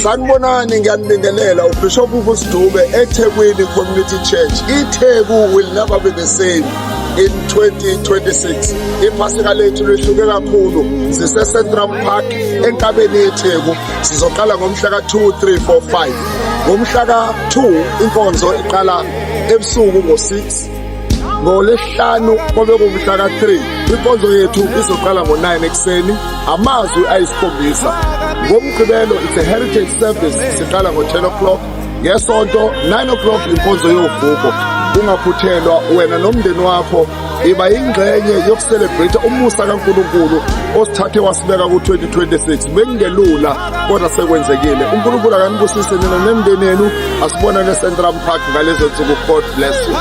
Sanibonani, ngiyanibingelela. UBishop uVusi Dube eThekwini Community Church. ITheku will never be the same in 2026. Iphasika lethu lihluke kakhulu. Sise Central Park enkabeni yeTheku. Sizoqala ngomhla ka-2, 3, 4, 5. Ngomhla ka-2 inkonzo iqala ebusuku ngo-6. NgoLwesihlanu kobe kumhla ka-3 inkonzo yethu izoqala ngo-9 ekuseni, amazwi ayisikhombisa. NgoMgqibelo it's a heritage service, siqala ngo-10 o'clock. NgeSonto 9 o'clock inkonzo yovuko. Ungaphuthelwa wena nomndeni wakho, iba yingxenye yokucelebrate umusa kaNkulunkulu osithathe wasibeka ku-2026. Bekungelula kodwa sekwenzekile. UNkulunkulu akanibusise nina nemndeni yenu. Asibonane eCentral Park ngalezo nsuku. God bless you.